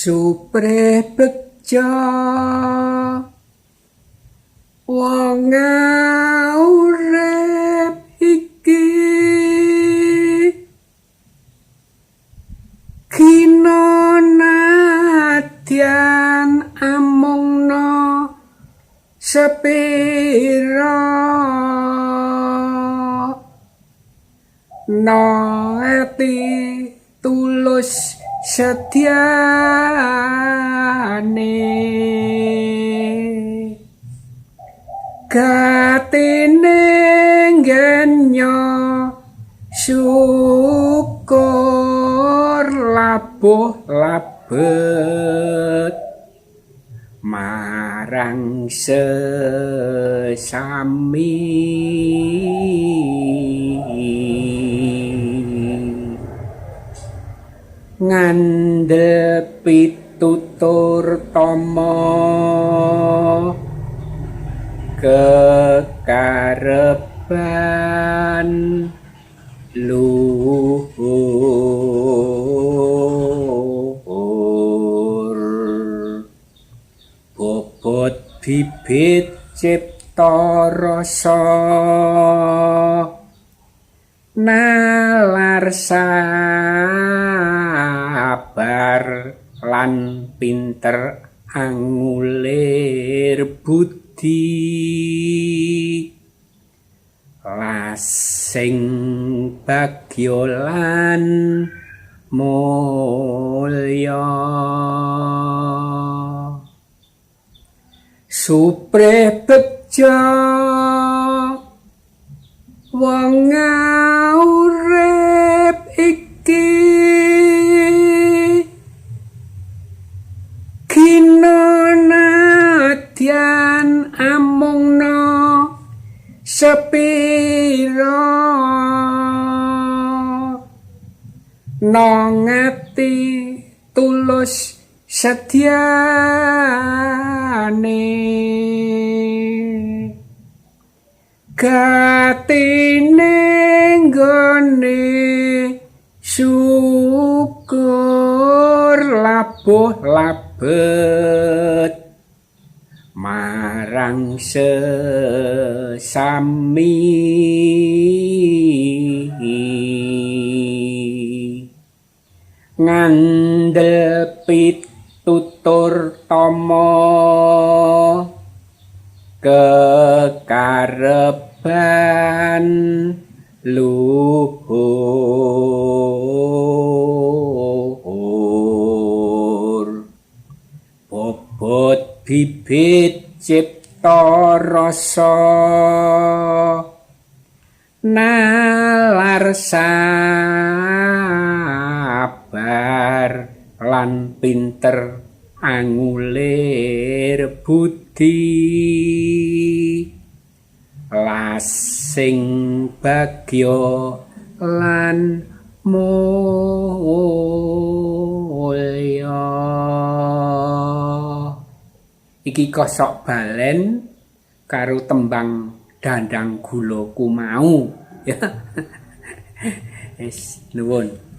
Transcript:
Suprih begja wong urip iki, kina nadyan amungna sepira, no ati tulus setyane, gatine ngenyo syukur labuh labet marang sesami. Ngandel pitutur tama kekareban luhur, bobot bibit cipta rasa nalar sabar lan pinter angulir budi, lasing bagya lan mulya. Suprih begja wong urip iki, kina nadyan amungna sepira, no ngati tulus setyane, gatine nggone syukur labuh labet marang sesami. Ngandel pitutur tama kekareban luhur, bobot bibit cipta rasa nalar sabar lan pinter angulir budi, lasing bagya lan mulya. Iki kosok balen karo tembang dandang gulaku mau ya. Wis, nuwun.